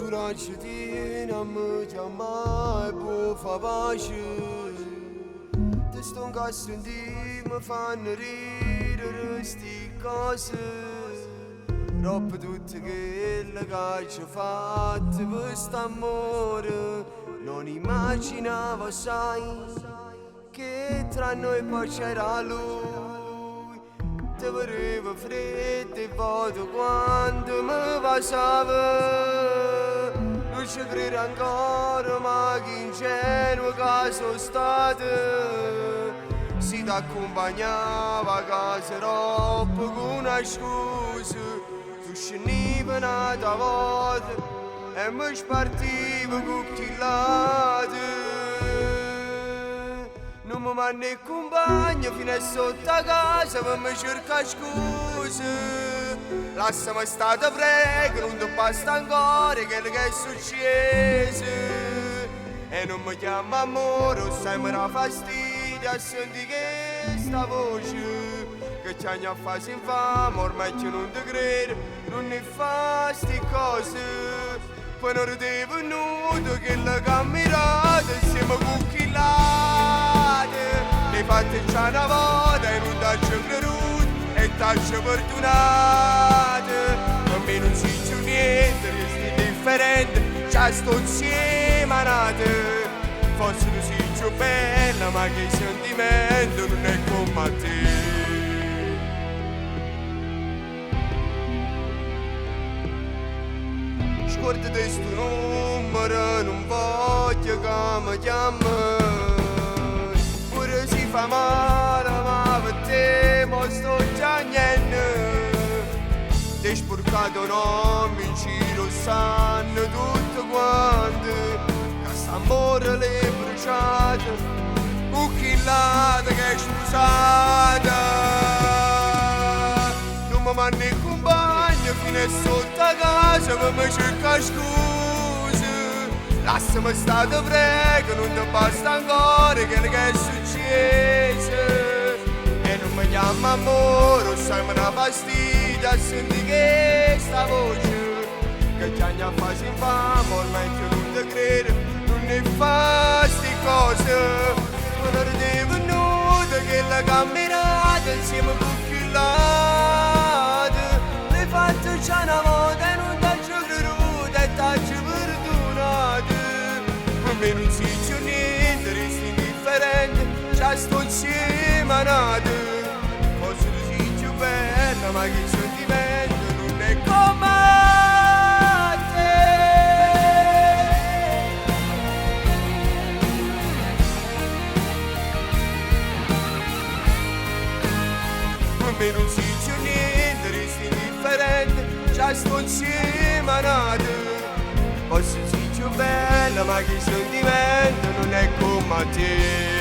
Curaggio tiene a me chiammà e può fa pace. Te stongo a sentì, mi fanno ridere sti cose. Dopo tutto quello che ci fatto per st'amore, non immaginavo, sai, che tra noi poi c'era lui. Te vedevo freddo e vuoto quando mi baciava. Non ci credo ancora, ma che ingenuo che sono stato. Si t'accompagnava a casa troppo con una scusa. Tu scendivi un'altra volta e mi spartivo con chi lato. Non mi mandi compagno fino a sotto a casa per mi cercare scusa. Lasciami stare, prego, non ti basta ancora quello che è successo. E non mi chiama amore, sai mi dà fastidio a sentire questa voce. Che c'è a fase infame, ormai che non ti credo, non ne fa sti cose. Poi non ti venuto che la camminata siamo cucchillate. Le fatte già una volta e non t'ho creduto e t'ho perdonato. Per me non si più niente, resti indifferente, già sto insieme a nate. Forse tu sei più bella, ma che sentimento non è come a te. Scordate sto numero, non voglio che mi chiami. Pure si fa male, ma per te mo sto già niente. Ti sporcato nome in giro sanno tutto quanto. Che st'amore l'hai bruciato, con chi l'ha che è sposata. Non mi mandi compagno fino a sotto a casa per mi cercare scusa. Lasciami stare, prego, non ti basta ancora quello che è successo. E non mi chiama amore, sai mi dà fastidio a sentire questa voce. Che già ne fa infame, ormai che non ti credo, non ne fa sti cose. Ma non ti venuto che la camminata insieme con chi l'ha. L'hai fatto già una volta e non ti ho creduto e ti ho perdonato. Per me non si più niente, resti indifferente, già sto insieme a nate. Forse tu sei più bella, ma che sentimento non è come a te. Per me non si più niente, resti indifferente, già sto insieme a nate. Forse sei più bella, ma che sentimento non è come a te.